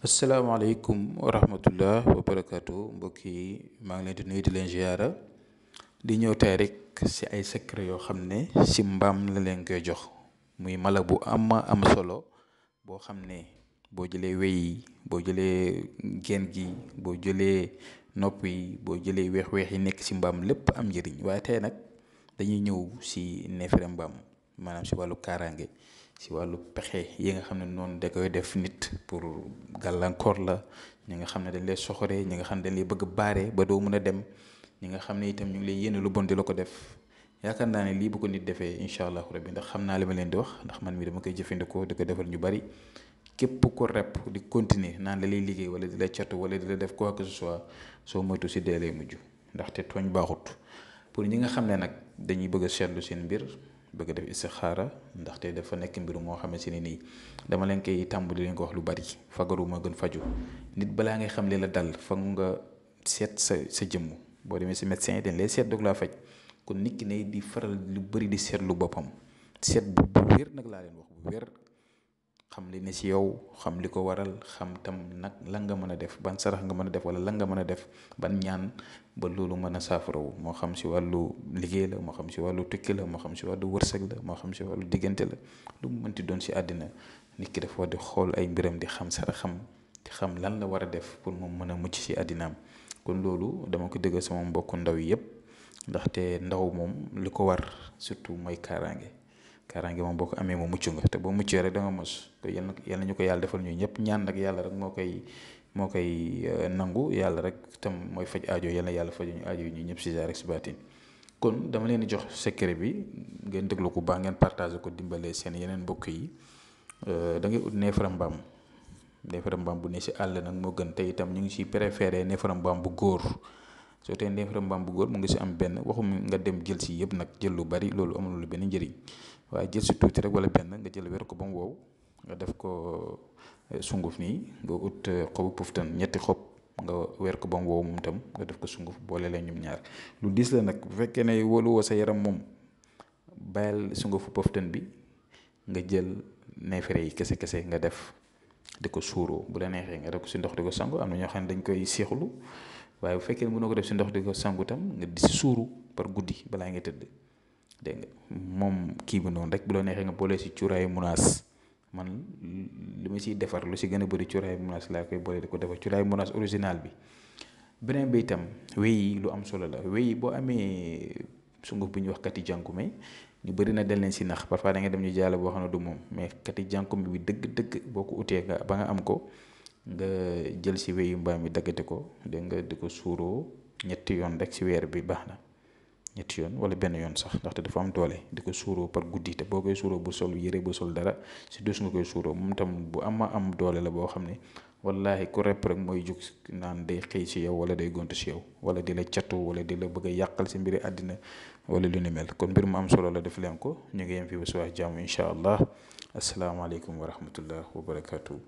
asalaamaaleykum wa rahmatullah wa barakaatu mbokk yi maa ngi leen di nuyu di leen ziara di ñëw tey rek si ay secret yoo xam ne si mbaam la leen koy jox muy mala bu am solo boo xam ne boo jëlee wey yi boo jëlee geen gi boo jëlee nopp yi boo jëlee weex-weex yi nekk si mbaam lépp am njëriñ waaye tey nag dañuy ñëw si neefere mbaam maanaam si wàllu kaaraange si wàllu pexe yi nga xam ne noonu da koy def nit pour gàllankoor la ñi nga xam ne dañ lay soxoree ñi nga xam ne dañ lay bëgg baare ba doo mën a dem ñi nga xam ne itam ñu ngi lay yéene lu bon di la ko def yaakaar naa ne lii bu ko nit defee incha allahu rabbi ndax xam naa li ma leen di wax ndax man mii dama koy jëfandikoo di ko defal ñu bari képp ko rep di continuer naan la lay liggéey wala di la catu wala di la def quoi que ce soit soo moytu si dee lay mujj ndaxte tooñ baaxut pour ñi nga xam ne nag dañuy bëgg a seetlu seen mbir bëgg def istixaara ndaxte dafa nekk mbir moo xamante ne nii dama leen koy tàmbali leen ko wax lu bari fagaru moo gën faju nit balaa ngay xam li la dal fa nga seet sa jëmm boo demee si médecin yi dañ lay seet doog laa faj kon nit ki ne di faral lu bari di seetlu boppam seet bu wér nag laa leen wax bu wér xam li ne si yow xam li ko waral xam tam nag lan nga mën a def ban sarax nga mën a def wala lan nga mën a def ban ñaan ba loolu mën a saafarawu moo xam si wàllu liggéey la moo xam si wàllu tukki la moo xam si wàllu wërsëg la moo xam si wàllu diggante la lu mu mënti doon si àddina nit ki dafa war di xool ay mbiram di xam saraxam di xam lan la war a def pour moom mën a mucc si àddinaam kon loolu dama ko dëggal sama mbokku ndaw yi yëpp ndaxte ndaw moom li ko war surtout mooy kaaraange moom boo ko amee moom mucc nga te boo muccee rek da nga mos ko yal na ñu ko yàlla defal ñu ñëpp ñaan nag yàlla rek moo koy nangu yàlla rek tam mooy faj aajo yal na yàlla faj ñu aajo yi ñu ñëpp si rek si baatin kon dama leen di jox secret bi ngeen déglu ko baax ngeen partagé ko dimbalee seen yeneen mbokk yi da ngay ut neefere mbaam bu ne si àll nag moo gën te itam ñu ngi si préféré neefere mbaam bu góor soo tee neefere mbaam bu góor mu ngi si am benn waxum nga dem jël si yëpp nag jël lu bari loolu amul lu benn njëriñ waaye jël si tuuti rek wala benn nga jël weer ko ba mu wow nga def ko sunguf nii nga ut xobu puftan ñetti xob nga weer ko ba mu wow moom tam nga def ko sunguf boole leen ñoom ñaar lu diis la nag bu fekkee ne wóolu woo sa yaram moom bàyyil sungufu puftan bi nga jël neefere yi kese nga def di ko suuroo bu la neexee nga def ko si ndox di ko sangu am na ñoo xam ne dañ koy seexlu waaye bu fekkee ne mënoo ko def si ndox di ko sangu tam nga di si suuru par guddi balaa nga tëdd dégg nga moom kii bi noonu rek bu la neexee nga boole si cuuraayu munaas man li ma siy defar lu si gën a bëri cuuraayu munaas laa koy boole di ko defar cuuraayu munaas original bi beneen bi itam wey yi lu am solo la wey yi boo amee sunguf bi ñuy wax kati jànkume ñu bëri na del leen si nax parfois da nga dem ñu jaale boo xam ne du moom mais kati jànkume bi dëgg boo ko utee nga ba nga am ko nga jël si weyu mbaam mi daggate ko dégg nga di ko suuroo ñetti yoon rek si weer bi baax na ñetti yoon wala benn yoon sax ndaxte dafa am doole di ko suuroo par guddi te boo koy suuroo bu sol yére bu sol dara si dus nga koy suuroo moom tam bu am doole la boo xam ne wallahi ku rep rek mooy jug naan day xëy si yow wala day gont si yow wala di la catu wala di la bëgg a yàqal si mbiri àddina wala lu ni mel kon mbir mu am solo la def leen ko ñu ngi yem fii ba suwax jàmm incha allah asalaamaaleykum wa rahmatullah wa barakatuh